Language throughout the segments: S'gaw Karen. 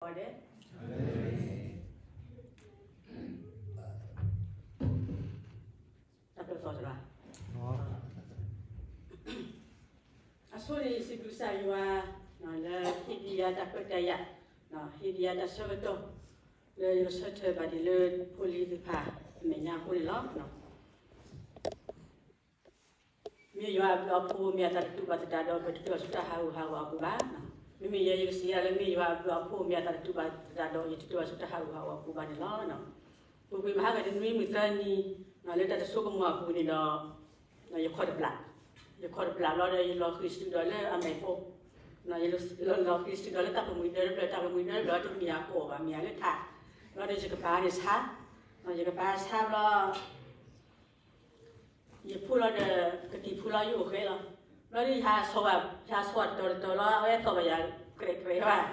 ဝဲဒၣ် တၢ်ဘျုးသီၣ်တဂၤ အဆိန့ၣ် စံးဘျုးကစၢ်ယွၤ လၢဟ့ၣ်ဒံးယၤတၢ်ခွဲးတၢ်ယာ်, ဟ့ၣ်ဒံးယၤတၢ်ဆၢကတီၢ် လၢယကဆၢထၢၣ်ဘၣ်ဒံးလၢဖိလံၤသ့ၣ်တဖၣ် အမဲာ်ညါအဃိန့ၣ်လီၤ. မ့ၢ်ယွၤအဘျုးအဖှိၣ် မ့ၢ်အသးတတူာ်ဘၣ်သတးဒီး ပတတုၤဆူတၢ်ဟးဂူာ်ဟးဂီၤအပူၤဘၣ်. မ့မ့ၢ်ယဲယကစံးယၤလၢ မ့ၢ်ယွၤအဘျုးအဖှိၣ် မ့ၢ်အသးတတူာ်ဘၣ်သတးဒီး ယတတုၤဆူတၢ်ဟးဂူာ်ဟးဂီၤအပူၤဘၣ်န့ၣ်လီၤ. ပူၤကွံာ်မဟါဂၤတနွံမုၢ်သၢနံၤ လၢတၢ်တဆိကမိၣ်အပူၤန့ၣ်ဒီး ယခီၣ်တပျၢ်, ယခီၣ်တပျၢ်ဘျီဒီး ယလီၤဃံၤစုဒီးလၢအမဲာ်ဖိ, ယလီၤဃံၤစုဒီးလၢတၢ်ပမှံၤဒၢတဖျၢၣ်, တၢ်ပမှံၤဒၢတဖျၢၣ်တမ့ၢ်အကိၣ်ဘၣ် မ့ၢ်အလၢထး, ဘျီဒီးယကပၤန့ၣ်ဆါ, ယကပၤဆါဘျီ ယဖှူလီၤဒီး ကသံၣ်ဖှူလီၤယအိၣ်ဃဲလီၤ. ဘျီဒုးယဟးဆီၣ်ဘၣ်, ယဟးဆီၣ်တတီၤတတီၤလီၤ အဝဲသီၣ်ဘၣ်ယၤ ကြဲးကြဲးဘၣ်.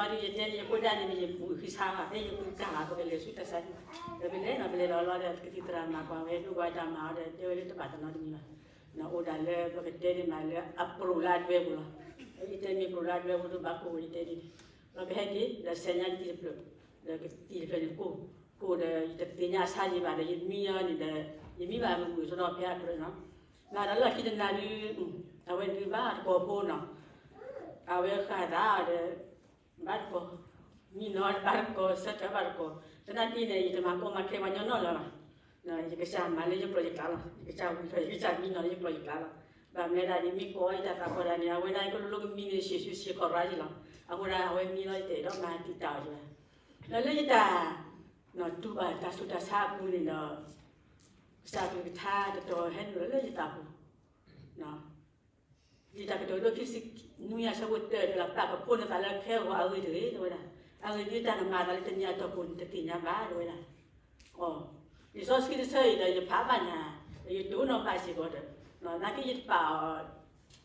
ဘျီဒုးယတဲန့ၣ် ယဖိဒၣ်န့ၣ် မ့ၢ်ယဘူၣ်ဃံဆါဘၣ် ဖဲယဘူၣ်ကၢ်ဘၣ် ပကလဲၤဆူတၢ်ဆါန့ၣ်, ဒီးပလဲၤနီၤ ပလဲၤလီၤလီၤဒီး ကသံၣ်သရၣ်မၤကွၢ်ဝဲ ဒိကွၢ်တၢ်မၤအီၤဒီး တဲဝဲလၢတဘၣ်သးနီတမံၤဘၣ်. အိၣ်ဒၣ်လၢပကတဲဒ်မးလၢအပြိၣ်လၢအဒွဲပူၤလီၤ. ယတဲမ့ၢ်ပြိၣ်လၢအဒွဲပူၤဒုးဘၣ်ကိၢ်ဝဲယတဲဒ်န့ၣ်, ဘျီပဟဲက့ၤ ဒီးဆဲးညါကသံၣ်တဖျၢၣ်, ဒီးကသံၣ်တဖျၢၣ်န့ၣ်ကိၢ်, ကိၢ်ဒီး ယတသ့ၣ်ညါဆါယံၤဘၣ်ဒီး ယမံအီၤန့ၣ်ဒီး ယမံဘၣ်မုာ်မုာ်ဆိဒီးဖဲအကြၢးနီၤ, မၤဒီးလၢခံတနၤဒုး အဝဲဒုးဘၣ်တကိးဖိနီၤ, အဝဲဃၣ်သးဒီး ဘၣ်တကိး, မံနီၤဘၣ်တကိး ဆၢထၢၣ်ဘၣ်တကိး, သနာ်က့န့ၣ် ယတမၤကီမၤခဲပှၤညီနီတဂၤဘၣ်. ယကစၢ်မၤလၢယကျိာ်ယကျဲလီၤ, ယကစၢ်ဝံၤလီၤ ယကစၢ်မံနီၤလၢယကျိာ်ယကျဲလီၤ. ဘၣ်မနုၤဒၣ်န့ၣ် မ့ၢ်ကိးအီၤယတၢ်သးပှၢ်ဒၣ်န့ၣ် အဝဲဒၣ်ကလိၤလိၤကမံန့ၣ် ဆံးဆူဆံးခီၣ်ရၢ်ယံၤလီၤ. အဃိဒၣ်အဝဲမံလီၤ ယတအဲၣ်ဒိးမၤတံာ်တာ်အီၤယၤဘၣ်. ဒီးလၢယတၢ် တူၢ်ဘၣ်တၢ်ဆူးတၢ်ဆါအပူၤန့ၣ်ဒီး ကစၢ်အကလုၢ်ကထါတတီၤဟဲနုာ်လီၤလၢယသးပူၤ ယတၢ်ကတိၤဒိခံဆံနွံ အဆၢဖိတၢ တဲလီၤ ပာ်ကဖိနသးလၢခဲဂီၤအဂ့ၢ်တဂ့ၤ တဲဝဲဒၣ်. အဂ့ၢ်ဒ်အံၤ တၢ်ကမၤအသးလၢတနံၤအတီၢ်ပူၤန့ၣ် တသ့ၣ်ညါဘၣ် တဲဝဲဒၣ်. လံာ်စီဆှံတဆၢအံၤဒီး ယဖးဘၣ်ညါ, ယတိၢ်နီၣ်ဘၣ်စ့ၢ်ကီးဒီး, နာ်က့ယတပာ်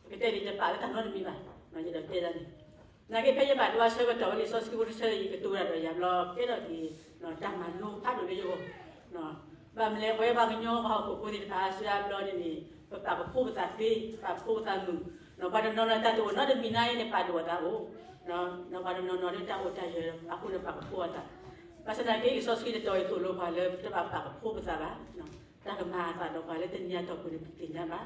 အီၤ, ပကတဲဒ်ယတပာ်လၢတၢ်နီတမံၤဘၣ်, ယဒီးတဲဒၣ်န့ၣ်, နာ်က့ဖဲယဘၣ်ဒိအဆၢကတီၢ်ဝဲ လံာ်စီဆှံဖိတဆၢအံၤ ယကတိၤဝဲဒၣ်ဒီးယၤဘျီ ကဲထီၣ်က့ၤ တၢ်မၤလိဖးဒိၣ်လၢယဂီၢ် ဘၣ်မနုၤလဲၣ် ပဝဲပှၤကညီပှၤဟီၣ်ခိၣ်ဖိသ့ၣ်တဖၣ် အါစုအါဘျီန့ၣ်န့ၣ် ပပာ်ကဖိပသးသ့, ပပာ်ကဖိပသးမုာ်, ပှၤတနီၤနီၤတၢ်တအိၣ်နီတမံၤနာ်အံၤန့ၣ် ပာ်ဒိၣ်အသးအိၣ်, ပှၤတနီၤနီၤဒ်တၢ်အိၣ်တၢ်ယၢၤအဃိန့ၣ် ပာ်ကဖိအသး, ဘၣ်ဆၣ်သနာ်က့ လံာ်စီဆှံတတီၤအံၤသိၣ်လိပှၤလၢ ပတဘၣ်ပာ်ကဖိပသးဘၣ်, တၢ်ကမၤအသးဒီးပှၤလၢတနံၤအတီၢ်ပူၤန့ၣ် ပတသ့ၣ်ညါဘၣ်,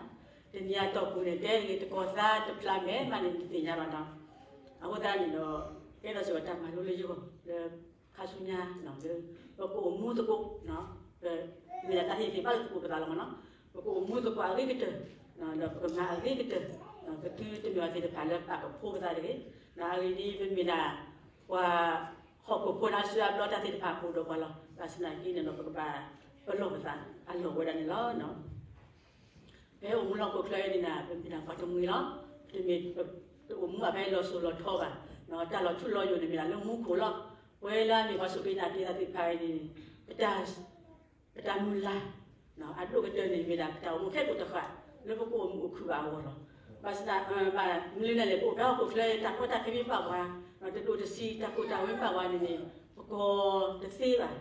တနံၤအတီၢ်ပူၤန့ၣ် တဲတဂ့ၤ တကီၢ်သါတဖျးမဲာ်မးန့ၣ် ပတသ့ၣ်ညါဘၣ်နီၤ, အဃိသတးန့ၣ်ဒီး ကဲထီၣ်စ့ၢ်ကီးတၢ်မၤလိလၢယဂီၢ်လၢ ခါဆူညါ လၢ ပကအိၣ်မူသကိး, မ့ၢ်ဒၣ်တၢ်ဟ့ၣ်ဂံၢ်ဘါလၢသကိးပသးလီၤမးနီၤ, ပကအိၣ်မူသကိးအဂ့ၤကတၢၢ်, ဒီးပကမၤအဂ့ၤကတၢၢ်, ပသုတမ့ၢ်အီၤသ့ၣ်တဖၣ်လၢပာ်ကဖိပသးတဂ့ၤ, အဂ့ၢ်ဒ်အံၤ ပမ့ၢ်ဒၣ် ပှၤဟီၣ်ခိၣ်ဖိန့ၣ် အါစုအါဘျီတၢ်သ့ၣ်တဖၣ်ကအိၣ်ဒီးပှၤလီၤ, ဘၣ်ဆၣ်သနာ်က့န့ၣ်ဒီး ပကဘၣ်ပလီၢ်ပသးအလီၢ်ဝဲဒၣ်န့ၣ်လီၤ. ပဟဲအိၣ်မူလၢဟီၣ်ခိၣ်ချၢအံၤန့ၣ် ပမ့ၢ်ဒၣ်ပှၤတမှံၤလီၤ, ပတမ့ၢ် ပအိၣ်မူဘၣ်ဖဲလီၤစိၤလီၤထီဘၣ်, တၢ်လီၤထူလီၤယိာ်န့ၣ်မ့ၢ်ဒၣ်လၢမူခိၣ်လီၤ, ပဝဲလၢအမ့ၢ်ပှၤစူၢ်က့ၤနာ်က့ၤသးသ့ၣ်တဖၣ်အံၤန့ၣ် ပတၢ် ပတၢ်မုၢ်လၢ် အဒိၣ်ကတၢၢ်န့ၣ်မ့ၢ်ဒၣ် ပတၢ်အိၣ်မူခဲကိာ်တဃၣ် လၢပကအိၣ်မူအိၣ်ခုၣ်ဘၣ်အဂီၢ်လီၤ. ဘၣ်ဆၣ် ဘၣ်မနုၤလဲၣ် ပအိၣ်ဖဲဟီၣ်ခိၣ်ချၢ တၢ်ကီတၢ်ခဲမ့ၢ်ဘၣ်ပှၤ, တဒိၣ်တဆံး တၢ်ကိၢ်တၢ်ဂီၤမ့ၢ်ဘၣ်ပှၤန့ၣ်န့ၣ် ပကီၢ်တသ့ဘၣ်,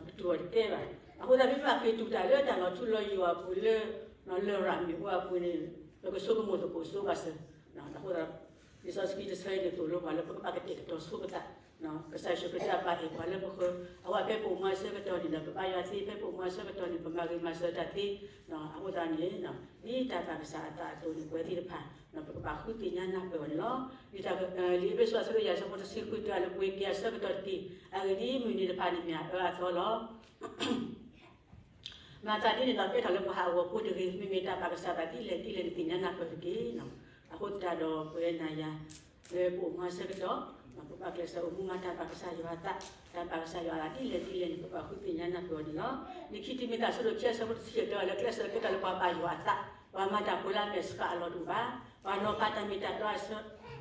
ပတူၢ်အီၤတကဲဘၣ်. အဃိသတး ပမ့ၢ်ဘၣ်က့ၤတူၢ်တၢ်လၢတၢ်လီၤထူလီၤယိာ်အပူၤလၢ လရာ်မ့ၣ်အူအပူၤန့ၣ် ပကဆိကမိၣ်သကိးဆိဘၣ်စၢၤ. အဃိသတး လံာ်စီဆှံတဆၢအံၤန့ၣ် သိၣ်လိပှၤလၢပကဘၣ်ကတဲာ်ကတီၤဆိပသး ကစၢ်ယ့ၣ်ၡူးခရံာ်အပၢ်အဲၣ်ပှၤလၢပဃၢၤ, အဝဲဖဲပအိၣ်မူအဆၢကတီၢ်န့ၣ်ဒီး ပဘါယွၤသ့ ဖဲပအိၣ်မူအဆၢကတီၢ်န့ၣ် ပမၤဂ့ၤမၤစၢၤတၢ်သ့, အဃိသတးန့ၣ် ဒ်တၢ်ဘၣ်ကစၢ်အသးအသိးန့ၣ် ပဝဲသ့ၣ်တဖၣ် ပကဘၣ်ဃုသ့ၣ်ညါနၢ်ပၢၢ်အီၤန့ၣ်လီၤ. လံာ်အ့းဖ့းစူးအဆၢဒိၣ်ယဲၢ်အဆၢဖိတဆံဃု တဲလၢပှ့ၤက့ၤအဆၢကတီၢ်တက့ၢ်, အဂ့ၢ်ဒ်အံၤ မုၢ်နံၤတဖၣ်န့ၣ်မ့ၢ်အအၢအသီလီၤ. မၤသးဒ်န့ၣ်ဒီး ကဲထီၣ်လၢပှၤဟးဂီၤဖိတဂ့ၤ, မ့မ့ၢ်တၢ်ဘၣ်ကစၢ်အသးဒ်လဲၣ်ဒ်လဲၣ်န့ၣ် သ့ၣ်ညါနၢ်ပၢၢ်တက့ၢ်. အဃိသတးဒီး ပဝဲနၤယၤ လၢပအိၣ်မူအဆၢကတီၢ် ပဘၣ်ကျဲးစၢးအိၣ်မူမၤတၢ်ဘၣ်ကစၢ်ယွၤအသး, တၢ်ဘၣ်ကစၢ်ယွၤအသးဒ်လဲၣ်ဒ်လဲၣ်န့ၣ် ပဘၣ်ဃုသ့ၣ်ညါနၢ်ပၢၢ်အီၤန့ၣ်လီၤ. လံာ်ခံတံၤမသ့း အဆၢဒိၣ်ခံ အဆၢဖိတဆံယဲၢ် တဲလၢကျဲးစၢးကဲထီၣ်လၢပှၤဘၣ်ယွၤအသး, ပှၤမၤတၢ်ဖိလၢအမဲာ်ဆှးအလီၢ်တအိၣ်ဘၣ်, ပှၤနီၤဖးတၢ်မ့ၢ်တၢ်တီအဆၢ,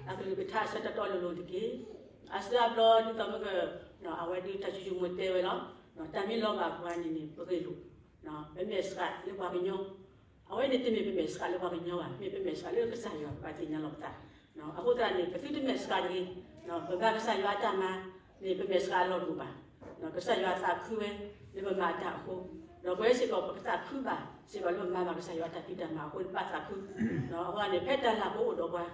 အကလုၢ်ကထါအဆၢတီတီလိၤလိၤတက့ၢ်. အါစုအါဘျီဒ်သိးမ့ၢ်က အဝဲဒုးတၢ်စူၢ်ယိာ်မူတဲဝဲလီၤ. တၢ်မ့ၢ်လီၤဘၣ်ပှၤန့ၣ်န့ၣ် ပဂ့ၢ်လိာ်, ပမဲာ်ဆှးလၢပှၤကညီ, အဝဲန့ၣ်တမ့ၢ်ပမဲာ်ဆှးလၢပှၤကညီဘၣ်, မ့ၢ်ပမဲာ်ဆှးလၢကစၢ်ယွၤ ပဘၣ်သ့ၣ်ညါလီၤပသး. အဃိသတးန့ၣ် ပသုတမဲာ်ဆှးတဂ့ၤ, ပဘၣ်ကစၢ်ယွၤအတၢ်မၤန့ၣ် ပမဲာ်ဆှးအလီၢ်တအိၣ်ဘၣ်. ကစၢ်ယွၤအသးခုဝဲ လၢပမၤအတၢ်အဃိ, ဒီးပဝဲစ့ၢ်ကီး ပကသးခုဘၣ်စ့ၢ်ကီးလၢပမၤဘၣ်ကစၢ်ယွၤအတၢ်ဖံးတၢ်မၤအဃိန့ၣ် ပဘၣ်သးခု. အဃိန့ၣ် ဖဲတၢ်လၤကအိၣ်ဒီးပှၤ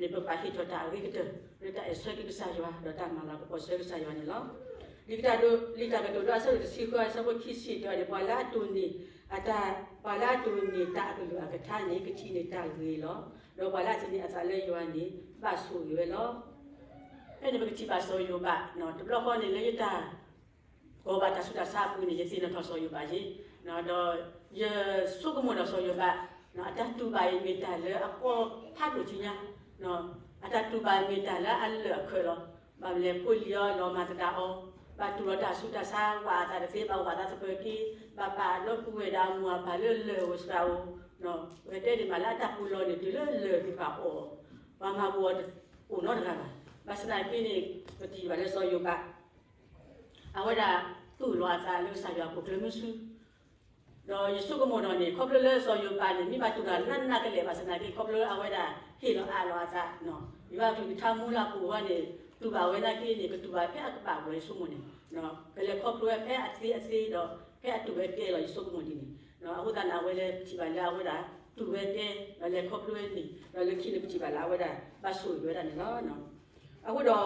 န့ၣ် ပကဘၣ်ဟ့ၣ်ထီၣ်တၢ်အဂ့ၤကတၢၢ် လၢတၢ်အဲၣ်ဆၢက့ၤကစၢ်ယွၤ ဒီးတၢ်မၤလၤကပီၤဆၢကစၢ်ယွၤန့ၣ်လီၤ. လံာ်ကတိၤဒိ လံာ်တၢ်ကတိၤဒိ အဆၢဒိၣ်တဆံဃု အဆၢဖိခံဆံ တဲဝဲဒၣ် ပှၤလၢအတိၢ်နီၣ် အတၢ် ပှၤလၢအတိၢ်နီၣ်တၢ်အကလုၢ်အကထါန့ၣ် ကထံၣ်န့ၢ်တၢ်ဂ့ၤလီၤ. ဒီးပှၤလၢအသန့ၤအသးလၢယွၤန့ၣ် ဘၣ်ဆိၣ်ဂ့ၤဝဲလီၤ. ဖဲန့ၣ်ပကထံၣ်ဘၣ်စီၤယိၤဘး တဘျီဃီန့ၣ်လၢယတၢ် ကီၢ်ဘၣ်တၢ်ဆူးတၢ်ဆါအပူၤန့ၣ် ယသ့ၣ်နီၣ်ထီၣ်စီၤယိၤဘးယ့ၤ, ဒီးယဆိကမိၣ်ဒီးစီၤယိၤဘး အတၢ်တူၢ်ဘၣ်အံၤမ့ၢ်တၢ်လၢအကီဖးဒိၣ်ဆူညါ, အတၢ်တူၢ်ဘၣ်မ့ၢ်တၢ်လၢအလၢာ်အခၢးလီၤ. ဘၣ်မနုၤလဲၣ် ဖိလံၤအီၤလီၤမၤသဒၣ်အီၤ, ဘၣ်တူၢ်လိာ်တၢ်ဆူးတၢ်ဆါ ဝးအသးတသ့ ဘၣ်ဝးသးသပၢၤက့ၤ, ဘၣ်ပာ်ဒီပုၢ်ဝဲၢ်ဒီးအမိၢ်အပၢ်လၢလၢၢ်ဧိၤစှၤဧိၤ, ပကတဲဒ်မးလၢအတၢ်ပူၤလီၢ်န့ၣ် တုၤလၢလၢၢ်သ့ၣ်တဖၣ်အီၣ်, ပှၤမၤပူၤအီၤအိၣ်နီတဂၤဘၣ်. ဘၣ်ဆၣ်သနာ်က့န့ၣ် ပထံၣ်ဘၣ်လၢစီၤယိၤဘး အဝဲဒၣ်တူၢ်လိာ်အသးလၢကစၢ်ယွၤအပူၤကျဲမုဆူ, ဒီးယဆိကမိၣ်ဒီးန့ၣ် ခီဖျိလၢစီၤယိၤဘးန့ၣ် မ့ၢ်ဘၣ်တူၢ်တၢ်နးနးကလဲာ်ဘၣ်ဆၣ်သနာ်က့ ခီဖျိလၢအဝဲဒၣ်ဟ့ၣ်လီၤအးလီၤအသး, ယွၤအကလုၢ်ကထါမူလၢအပူၤဝဲန့ၣ် တူၢ်ဘၣ်ဝဲသနာ်က့န့ၣ် ကတူၢ်ဘၣ်ဖဲအကပာ်ပူၤလီၤ ယဆိကမိၣ်န့ၣ်, ကလဲၤခီဖျိဝဲဖဲအသ့အသ့ဒီး ဖဲအတူၢ်ဝဲကဲလီၤ ယဆိကမိၣ်ဒ်န့ၣ်. အဃိသတးန့ၣ် အဝဲလဲၤထံၣ်ဘၣ်လၢအဝဲဒၣ် တူၢ်ဝဲကဲ ဒီးလဲၤခီဖျိဝဲန့ၣ် ဒီးလၢခံန့ၣ်ပထံၣ်ဘၣ်လၢအဝဲဒၣ် ဘၣ်ဆိၣ်ဂ့ၤဝဲဒၣ်န့ၣ်လီၤ. အဃိဒီး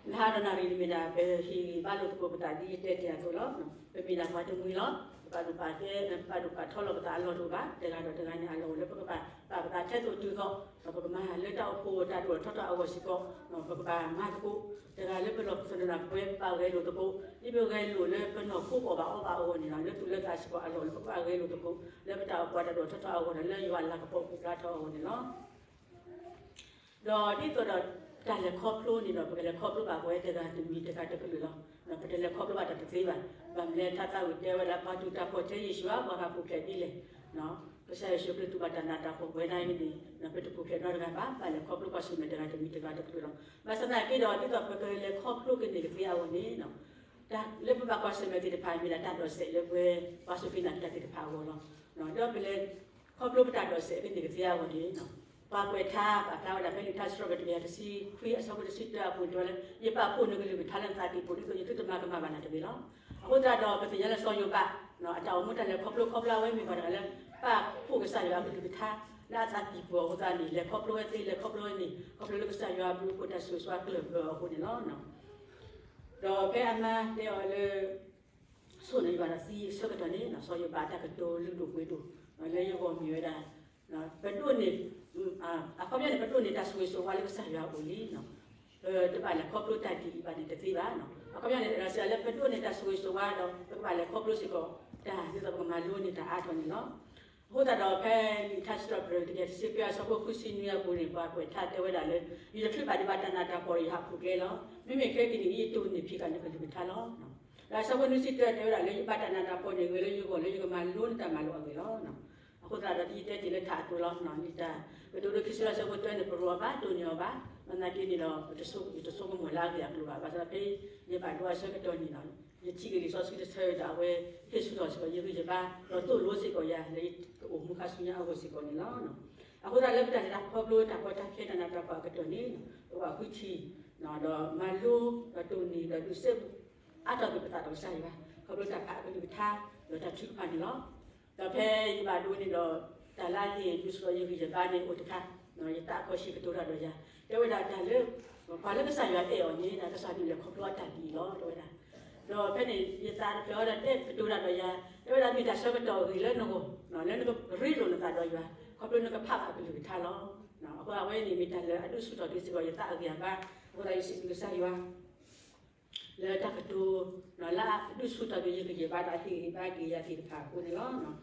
နဟါဒီးနၣ်ရံၣ်န့ၣ်မ့ၢ်ဒၣ် ပဟ့ၣ်ဂံၢ်ဘါလိာ်သကိးပသးဒ်ယတဲတ့ၢ်အသိးလီၤ. ပမ့ၢ်ဒၣ်ပှၤတမှံၤလီၤ. ပဘၣ်ဒိၣ်ဘၣ်ထီလီၤပသးအလီၢ်တအိၣ်ဘၣ်. တဂၤဒီးတဂၤန့ၣ် အလီၢ်အိၣ်လၢပကဘၣ်ပာ်ပသးထဲသိးတုၤသိး ဒီးပကမၤလၢတၢ်အိၣ်ဖှိၣ်တၢ်ဒိၣ်ထီၣ်ထီထီၣ်အဂီၢ်စ့ၢ်ကီး, ပကဘၣ်မၤသကိး တဂၤလၢပလီၢ်ပသနၢၣ်ပဝဲပဘၣ်ဂဲၤလိာ်သကိး, ဒ်ပဂဲၤလိာ်လၢပနီၢ်ခိကီၢ်ဘၣ်အီဘၣ်အဂီၢ်န့ၣ်လီၤ. လၢသူၣ်လၢသးစ့ၢ်ကီးအလီၢ်လၢပကဘၣ်ဂဲၤလိာ်သကိး လၢပတၢ်အိၣ်ဖှိၣ်တၢ်ဒိၣ်ထီၣ်ထီထီၣ်အဂီၢ်ဒီး လၢယွၤအလၤကပီၤပူၤဖျါထီၣ်အဂီၢ်န့ၣ်လီၤ. ဒီးဒ်သိးဒီးတၢ်လဲၤခီဖျိန့ၣ်ဒီး ပကလဲၤခီဖျိဘၣ်ပဝဲတဂၤတမံၤ တဂၤတကလုာ်လီၤ. ပတလဲၤခီဖျိဘၣ်တၢ်တသ့ဘၣ်. ဘၣ်မနုၤလဲၣ် ထါသးဝံၣ်တဲဝဲဒၣ် ပှၤတူၢ်တၢ်ဖှီၣ်ထဲယ့ၣ်ၡူးဧါ ပှၤဂၤပူၤဖျဲးဒ်လဲၣ်. ကစၢ်ယ့ၣ်ၡူးခရံာ်တူၢ်ဘၣ်တၢ်နးတၢ်ဖှီၣ်ပဝဲဒၣ်အံၤန့ၣ် ပတပူၤဖျဲးနီတဂၤဘၣ်. ပဘၣ်လဲၤခီဖျိကွၢ်ဆၢၣ်မဲာ်တဂၤတမံၤ တဂၤတကလုာ်လီၤ. ဘၣ်ဆၣ်သနာ်က့ဒီး ဒ်သိးပကလဲၤခီဖျိကန့ၢ်ကသ့အဂီၢ်န့ၣ် တၢ်လၢပဘၣ်ကွၢ်ဆၢၣ်မဲာ်သ့ၣ်တဖၣ် မ့ၢ်ဒၣ်တၢ်ဒိးစဲးလၢပဝဲပှၤစူၢ်က့ၤနာ်က့ၤတၢ်သ့ၣ်တဖၣ်အဂီၢ်လီၤ. ဒီးပလဲၤခီဖျိပတၢ်ဒိးစဲးကန့ၢ်ကသ့အဂီၢ်န့ၣ် ပှၤကွဲးထါပာ်ဖျါဝဲဒၣ်ဖဲလံာ်ထါစံးထီၣ်ပတြၢၤ တကယၤတဆံခွံ အဆၢဖိတဆံတၢအပူၤန့ၣ် တဲဝဲလၢ ယပာ်ဖှိၣ်နကလုၢ်ကထါလၢနသးကံၢ်ပူၤ ဒ်သိးယသုတမၤကမၣ်ဘၣ်နၤတဂ့ၤလီၤ. အဃိသတးဒီး ပသ့ၣ်ညါလၢစီၤယိၤဘး အတၢ်အိၣ်မူတၢ်လဲၤခီဖျိ ခီဖျိအဝဲမ့ၢ်ပှၤတဂၤလၢ ပာ်ဖှိၣ်ကစၢ်ယွၤအကလုၢ်ကထါ လၢအသးကံၢ်ပူၤအဃိသတးန့ၣ် လဲၤခီဖျိဝဲသ့ လဲၤခီဖျိဝဲန့ၣ် ခီဖျိလၢကစၢ်ယွၤအဘျုးအဖှိၣ်တၢ်ဆိၣ်ဂ့ၤဆိၣ်ဝါကျၢၢ်ဘၢအဃိန့ၣ်လီၤ. ဒီးဖဲအမါတဲအီၤလၢ ဆိၣ်န့ၣ်ယွၤဒီးသံအဆၢကတီၢ်န့ၣ် စီၤယိၤဘးအတၢ်ကတိၤလုၢ်ဒိၣ်ပှ့ၤဒိၣ် လၢယဂီၢ်မ့ၢ်ဝဲဒၣ် ပဒိးန့ၢ် အခီပညီန့ၣ် ပဒိးန့ၢ်တၢ်ဆိၣ်ဂ့ၤဆိၣ်ဝါလၢကစၢ်ယွၤအအိၣ်လံ. ပတဘၣ်လဲၤခီဖျိတၢ်ဒ်အံၤဘၣ်န့ၣ်တသ့ဘၣ်. အခီပညီန့ၣ် တၢ်စံးလၢပဒိးန့ၢ်တၢ်ဆိၣ်ဂ့ၤဆိၣ်ဝါဒီး ပကဘၣ်လဲၤခီဖျိစ့ၢ်ကီး တၢ်ဒ်သိးပကမၤလိန့ၢ်တၢ်အါထီၣ်န့ၣ်လီၤ. အဃိသတးဒီးဖဲလံာ်ထါစံးထီၣ်ပတြၢၤ တကယၤတဆံခွံ အဆၢဖိဃုဆံနွံအပူၤန့ၣ် ပှၤကွဲးထါတဲဝဲဒၣ်လၢ ယတချုးဘၣ်ဒံးဘၣ်တၢ်နးတၢ်ဖှီၣ်ဒီးယဟးဖှိၣ်ကျဲလီၤ. မ့မ့ၢ်ခဲကနံၣ်အံၤ ယတိၢ်န့ၢ်ဖံးဃာ်နကလုၢ်ကထါလီၤ. ဒီးအဆၢဖိနွံဆံတၢတဲဝဲဒၣ်လၢ ယဘၣ်တၢ်နးတၢ်ဖှီၣ်န့ၣ်ဂ့ၤလၢယဂီၢ် လၢယကမၤလိန့ၢ်တၢ်မၤလိအဂ့ၢ်လီၤ. အဃိသတးဒီး ဒ်ယတဲတ့ၢ်လၢထးအသိးလီၤ. လံာ်တၢ်ကတိၤဒိ ခံဆံလၢအဆၢဖိတၢန့ၣ် ပရိးအီၤဘၣ် တိၢ်န့ၢ်အီၤဘၣ်. ဘၣ်သနာ်က့န့ၣ်ဒီး ယတဆိကမိၣ်လၢအဂ့ၢ်အကျိၤဘၣ်. ဘၣ်ဆၣ်ဒီးဖဲ ယဘၣ်ဒိအဆၢကတီၢ်န့ၣ်ဒီး ယထံၣ်က့ၤလံာ်စီဆှံတဆၢဒီး အဝဲဟ့ၣ်ဆူၣ်ထီၣ်စ့ၢ်ကီး ယဂံၢ်ယဘါ ဒီးသိၣ်လိစ့ၢ်ကီးယၤ လၢယကအိၣ်မူခါဆူညါအဂီၢ်စ့ၢ်ကီးန့ၣ်လီၤ. အဃိသတးလၢပတၢ်လဲၤခီဖျိ တၢ်ကီတၢ်ခဲ တၢ်နးတၢ်ဖှီၣ်အကတီၢ်န့ၣ် ပဘၣ်ဃုထံၣ် ဒီးမၤလိ ဒီးတိၢ်န့ၢ် ဒီးဒုးစဲဘူး အါထီၣ်က့ၤပသးဒီးကစၢ်ယွၤ ခီဖျိတၢ်ဖးအကလုၢ်ကထါ ဒီးတၢ်ထုကဖၣ်န့ၣ်လီၤ. ဒီးဖဲယဘၣ်ဒိန့ၣ်ဒီး တၢ်လၢအဟ့ၣ်ဒုးဆူၣ်ထီၣ်ယဂံၢ်ယဘါန့ၣ်အိၣ်တခါ, ယသးအခီၣ်ဆံးကတိၤတၢ်ဒီးယၤ တဲဝဲဒၣ်တၢ်လၢ ပှၤလၢကစၢ်ယွၤအဲၣ်အီၤန့ၣ် ကစၢ်ဒုးလဲၤခီဖျိအတၢ်ဒ်အံၤလီၤ တဲဝဲဒၣ်. ဒီးဖဲန့ၣ် ယသးတဖျၢၣ်အီၤဒီးတဲကတိၤတၢ်ဒီးယၤ တဲဝဲဒၣ်မ့ၢ်တၢ်ဆၢကတီၢ်အဂ့ၤလၢနဂီၢ် လၢနကရ့လိာ်နသးဒီးယွၤ ခီဖျိနကဖးဘၣ်ကလုၢ်ကထါလီၤ. အဃိအဝဲန့ၣ်မ့ၢ်တၢ်လၢအဒုးဆူၣ်ထီၣ်က့ၤစ့ၢ်ကီးယသးအဂံၢ်အဘါ, အဃိသတးယစံးဘျုးကစၢ်ယွၤ လၢတၢ်ကတိၤ လၢအဒုးဆူၣ်ထီၣ်က့ၤယဂံၢ်ယဘါဒီးအဟ့ၣ်ဂံၢ်ဘါက့ၤယၤသ့ၣ်တဖၣ်အဃိန့ၣ်လီၤ. လံာ်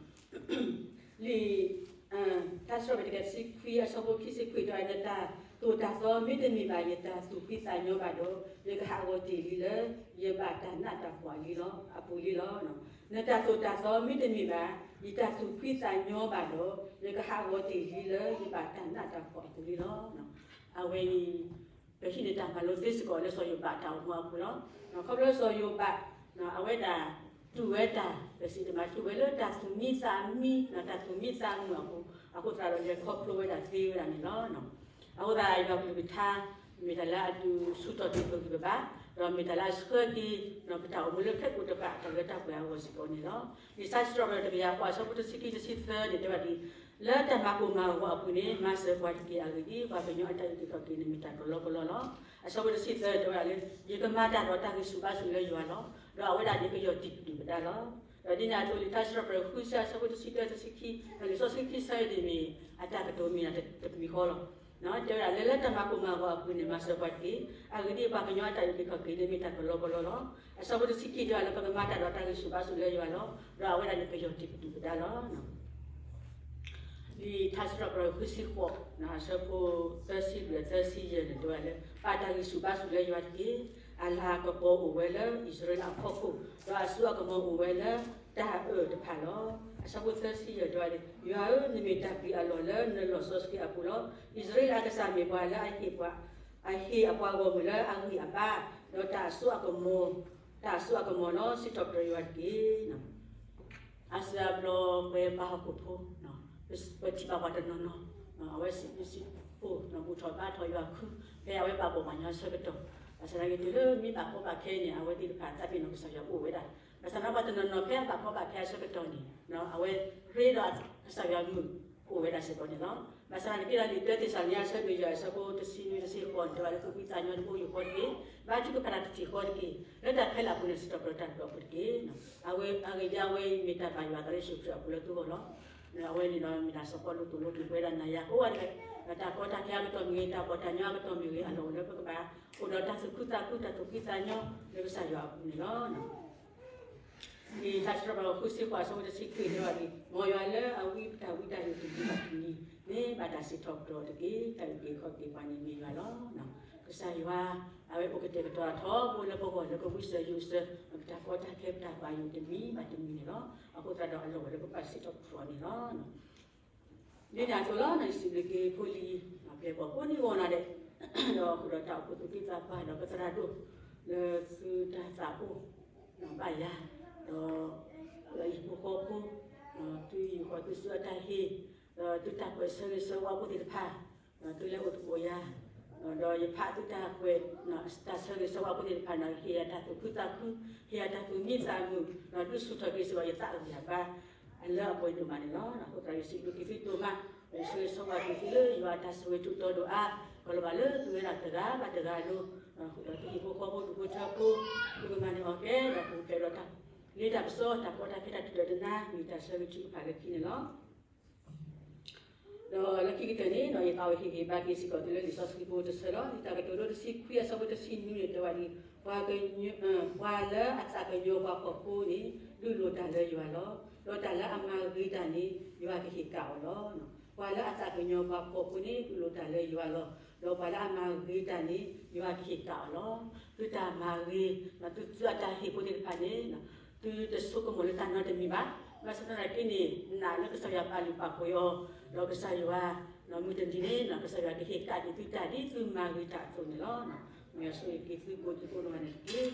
ထါစံးထီၣ်ပတြၢၤ တကယၤတဆံခွံ အဆၢဖိခံဆံခွံတဲဝဲဒၣ် နတၢ်သိၣ်တၢ်သီမ့တမ့ၢ်ဘၣ် ယတၢ်သူၣ်ဖှံသးညီဘၣ်ဒီး ယကဟးဂီၤတ့ၢ်လံလၢ ယဘၣ်တၢ်နးတၢ်ဖှီၣ်လံလီၤ အပူၤလံလီၤ. နတၢ်သိၣ်တၢ်သီမ့တမ့ၢ်ဘၣ် ယတၢ်သူၣ်ဖှံသးညီဘၣ်ဒီး ယကဟးဂီၤတ့ၢ်လံလၢ ယဘၣ်တၢ်နးတၢ်ဖှီၣ်အပူၤလံလီၤ. အဝဲအံၤ ပဟံးန့ၢ်တၢ်မၤလိသ့စ့ၢ်ကီးလၢစီၤယိၤဘးတၢ်အိၣ်မူအပူၤလီၤ. ခီဖျိစီၤယိၤဘး အဝဲဒၣ် တူၢ်ဝဲတၢ် ပစံးတမး တူၢ်ဝဲလၢတၢ်သူၣ်မံသးမံ တၢ်သူၣ်မံသးမုာ်အပူၤ အဃိသတးဒီးလဲၤခီဖျိဝဲဒၣ်သ့ဝဲဒၣ်န့ၣ်လီၤ. အဃိသတးယွၤကလုၢ်ကထါ မ့ၢ်တၢ်လၢအဒုးဆူၣ်ထီၣ်က့ၤပဂံၢ်ပဘါ ဒီးမ့ၢ်တၢ်လၢအဆှၢက့ၤ ပတၢ်အိၣ်မူလၢခဲကိာ်တဖၣ် တၢ်လၢတၢ်ပှဲၤအဂီၢ်စ့ၢ်ကီးန့ၣ်လီၤ. လံာ်စံးထီၣ်ပတြၢၤ တကယၤဃိး အဆၢဖိတဆံခံ တဆံသၢန့ၣ် တဲဝဲဒၣ်ဒ် လၢတၢ်မၤကိၢ်မၤဂီၤအပူၤန့ၣ် မၤစၢၤပှၤတက့ၢ်. အဂ့ၢ်ဒ်အံၤ, ပှၤကညီအတၢ်အုၣ်က့ၤခီၣ်က့ၤန့ၣ်မ့ၢ်တၢ်ကလီကလီလီၤ. အဆၢဖိတဆံသၢတဲဝဲဒၣ်လၢ ယကမၤတၢ်ဒီးတၢ်ဂံၢ်ဆူၣ်ဘါဆူၣ်လၢယွၤလီၤ. ဒီးအဝဲဒၣ်န့ၣ်ကယီၢ်တံၢ်ပဒုၣ်ပဒါလီၤ. ဒီးဒ်န့ၣ်အသိးလံာ်ထါစံးထီၣ်ပတြၢၤဃုဆံအဆၢဖိတဆံတၢ တဆံခံ, ဒီးလံာ်စီဆှံခံဆၢအံၤန့ၣ်မ့ၢ် အတၢ်ကတိၤမ့ၢ်တၢ်တမံၤဃီလီၤ. တဲဝဲဒၣ်လၢ လၢတၢ်မၤကိၢ်မၤဂီၤအပူၤန့ၣ် မၤစၢၤပှၤတက့ၢ်. အဂ့ၢ်ဒ်အံၤ, ပှၤကညီအတၢ်အုၣ်က့ၤခီၣ်က့ၤန့ၣ်မ့ၢ်တၢ်ကလီကလီလီၤ. အဆၢဖိတဆံခံတဲဝဲဒၣ်လၢ ပကမၤတၢ်ဒီးတၢ်ဂံၢ်ဆူၣ်ဘါဆူၣ်လၢယွၤလီၤ. ဒီးအဝဲဒၣ်န့ၣ်ကယီၢ်တံၢ်ပဒုၣ်ပဒါလီၤ. လံာ်ထါစံးထီၣ်ပတြၢၤဃုဆံဃိး, အဆၢဖိသၢဆံလွံၢ်သၢဆံယဲၢ်န့ၣ်တဲဝဲဒၣ်လၢ ပာ်တၢ်ဂံၢ်ဆူၣ်ဘါဆူၣ်လၢယွၤတက့ၢ်. အလၤကပီၤအိၣ်ဝဲလၢအံၣ်စရ့လးအဖီခိၣ်, ဒီးအစိအကမီၤအိၣ်ဝဲလၢတၢ်အၢၣ်တဖၣ်လီၤ. အဆၢဖိသၢဆံယဲၢ်တဲဝဲဒၣ်, ယွၤဧၢ, နမ့ၢ်တၢ်ပျံၤအလီၢ်လၢနလီၢ်စီဆှံအပူၤလီၤ. အံၣ်စရ့လးအကစၢ်မ့ၢ်ပှၤလၢအဟ့ၣ်ပှၤ, အဟ့ၣ်အပှၤဂီၢ်မုၢ်လၢအဂံၢ်အဘါ, ဒီးတၢ်အစိအကမီၤ, တၢ်အစိအကမီၤလီၤ. စံးထီၣ်ပတြၢၤယွၤတက့ၢ်. အါစုအါဘျီပဝဲပှၤဟီၣ်ခိၣ်ဖိ, ပထံၣ်ဘၣ်ပှၤတနီၤနီၤ, အဝဲစံးဘျုးစံးဖှိၣ်, ဘူၣ်ထီၣ်ဘါထီၣ်ယွၤခု, ဖဲအဝဲဘၣ်ဘီၣ်ဘၣ်ညီအဆၢကတီၢ်, ဘၣ်ဆၣ်သနာ်က့ တုၤလၢမ့ၢ်ဘၣ်ကီဘၣ်ခဲအံၤန့ၣ် အဝဲသ့ၣ်တဖၣ်သးပ့ၤနီၣ်ကစၢ်ယွၤအိၣ်ဝဲဒၣ်. ဘၣ်ဆၣ်သနာ်က့ ပှၤတနီၤနီၤဖဲအဘၣ်ကီဘၣ်ခဲအဆၢကတီၢ်န့ၣ် အဝဲရ့ဒီးကစၢ်ယွၤမုာ်အိၣ်ဝဲဒၣ်စ့ၢ်ကီးန့ၣ်လီၤ. ဘၣ်ဆၣ်သနာ်က့ လံာ်တၢသ့းစၤလနံ အဆၢဒိၣ်ယဲၢ် အဆၢဖိတဆံနွံ တဆံဃိးန့ၣ် တဲဝဲလၢ သူၣ်ဖှံသးညီတဘိယူၢ်ဃီတက့ၢ်. ဘါထုကဖၣ်တၢ်တထံၣ်ဃီတက့ၢ်. လၢတၢ်ခဲလၢာ်အပူၤန့ၣ် စံးထီၣ်ပတြၢၤတၢ်ဒိၣ်အပူၤတက့ၢ်. အဂ့ၢ်ဒ်အံၤ, အဝဲအံၤမ့ၢ်တၢ်ဘၣ်ယွၤအသးလၢယ့ၣ်ၡူးခရံာ်အပူၤလၢသုဂီၢ်လီၤ. အဝဲန့ၣ်ဒီးမ့ၢ်တၢ်စီၤပီလူးသိၣ်လိက့ၤပဝဲဒၣ်နၤယၤကိးဂၤဒဲး, ဒီးတၢ်ကီတၢ်ခဲအကတီၢ်မ့ၢ်ဂ့ၤ, တၢ်ဘီၣ်တၢ်ညီအကတီၢ်မ့ၢ်ဂ့ၤ, အလီၢ်အိၣ်လၢပကဘၣ်အိၣ်ဒီးတၢ်သူၣ်ခုသးခု တၢ်သူၣ်ဖှံသးညီလၢကစၢ်ယွၤအပူၤန့ၣ်လီၤ. လံာ်စံးထီၣ်ပတြၢၤဃုဆံဃိး အဆၢဖိတဆံခွံ တဲဝဲဒၣ်, မ်ယွၤလၢအဝံပတၢ်ဝံတၢ်ယိာ်တနံၤဘၣ်တနံၤန့ၣ် ဘၣ်တၢ်စံးထီၣ်ပတြၢၤအီၤတက့ၢ်. တၢ်အုၣ်က့ၤခီၣ်က့ၤပှၤန့ၣ်မ့ၢ်ယွၤလီၤ. ကစၢ်ယွၤ အဝဲအိၣ်ကတဲာ်ကတီၤထီဘိလၢပဂီၢ်လၢကဝံစၢၤယိာ်စၢၤ ပတၢ်ကီတၢ်ခဲ ပတၢ်ဘၣ်ယိၣ်တနံၤဘၣ်တနံၤန့ၣ်လီၤ. အဃိသတးဒီးအလီၢ်အိၣ်လၢပဘၣ်စံးထီၣ်ပတြၢၤအီၤန့ၣ်လီၤ. ဒ်န့ၣ်အသိးလီၤ, ယစံးဘျုးက့ၤဖိလံၤ ပျဲၢ်ဘီၣ်ကိးဒံကိးနီၢ်ဒဲး, ဒီးဃုာ်ဒီးတၢ်အိၣ်ဖှိၣ်သူၣ်က့သးပှၢ် ဒီးပသရၣ်ဒိၣ် လၢသုတၢ်သးအိၣ်ဘၣ်ယၤ, ဒီးဟံၣ်ဖိဃီဖိ, သုဟံၣ်ဃီသုစုအတၢ်ဟ့ၣ်, ဒီးသုတၢ်ကွဲးဆၢဂ့ၤဆၢဝါဖိသ့ၣ်တဖၣ်, ဒီးသုလဲၤအိၣ်သကိးယၤ, ဒီးယဖးသုတၢ်ကွဲး, တၢ်ဆၢဂ့ၤဆၢဝါဖိသ့ၣ်တဖၣ်န့ၣ် ဟ့ၣ်ယၤတၢ်သူၣ်ခုသးခု, ဟ့ၣ်ယၤတၢ်သူၣ်မံသးမုာ်, ဒီးဒုးဆူၣ်ထီၣ်က့ၤစ့ၢ်ကီးယသးအဂံၢ်အဘါ အလၢအပှဲၤဒိၣ်မးန့ၣ်လီၤ. အဃိသတးယစံးဘျုးက့ၤသုဒိၣ်မး, ယဆၢဂ့ၤဆၢဝါက့ၤသုလၢယွၤအတၢ်ဆိၣ်ဂ့ၤထူးတီၤဒိၣ်အါ, ကလီၤဘၣ်လၢသုဝဲဒၣ်တဂၤဘၣ်တဂၤအလိၤ, ဃုာ်ဒီးသုဟံၣ်ဖိဃီဖိဒူၣ်ဖိထၢဖိ, သုကမၤန့ၢ်အီၣ်ကဲ ဒီးပူၤဖျဲးဒီးတၢ်လ့တၢ်ပစီ တၢ်ကီတၢ်ခဲတၢ်တဒၢတနါ မ့ၢ်တၢ်ဆၢဂ့ၤထုကဖၣ်လၢခံန့ၣ်လီၤ. ဒီးလၢခံကတၢၢ်န့ၣ် ယသးအိၣ်ဟ့ၣ်ဂံၢ်ဘါက့ၤစ့ၢ်ကီးသုလၢလံာ်စီဆှံဖိတဆၢလီၤ. လံာ်တၢ်ကတိၤဒိတဆံခွံအဆၢဖိတဆံနွံန့ၣ် တဲဝဲဒၣ်, ပှၤလၢအသးကညီၤပှၤဖှီၣ်ဖိန့ၣ် ဒုးလိၣ်တၢ်လၢယွၤလီၤ. ဒီးတၢ်လၢအမၤဂ့ၤတၢ်န့ၣ် ယွၤကဟ့ၣ်ကၣ်အီၤလီၤ. ပှၤလၢအသးကညီၤပှၤဖှီၣ်ဖိန့ၣ် ဒုးလိၣ်တၢ်လၢယွၤလီၤ. ဒီးပှၤလၢအမၤဂ့ၤတၢ်န့ၣ် ယွၤကဟ့ၣ်ကၣ်အီၤလီၤ. သုတၢ်မၤဂ့ၤ, သုစုအတၢ်ဟ့ၣ်ဖိသ့ၣ်တဖၣ်န့ၣ် သုတဆိကမိၣ်လၢတၢ်နီတမံၤဘၣ်. ဘၣ်ဆၣ်သနာ်က့န့ၣ် နာ်လၢကစၢ်ယွၤပာ်လုၢ်ပာ်ပှ့ၤအီၤ, ဒီးကစၢ်ယွၤ မုၢ်တနံၤန့ၣ် ကစၢ်ယွၤကဟ့ၣ်ကၣ်က့ၤသုတၢ်ဒ်သုမၤဂ့ၤတၢ်အသိးန့ၣ်လီၤ. မ်ယွၤဆိၣ်ဂ့ၤက့ၤသုကိးဒံကိးနီၢ်ဂၤဒဲးန့ၣ်တက့ၢ်.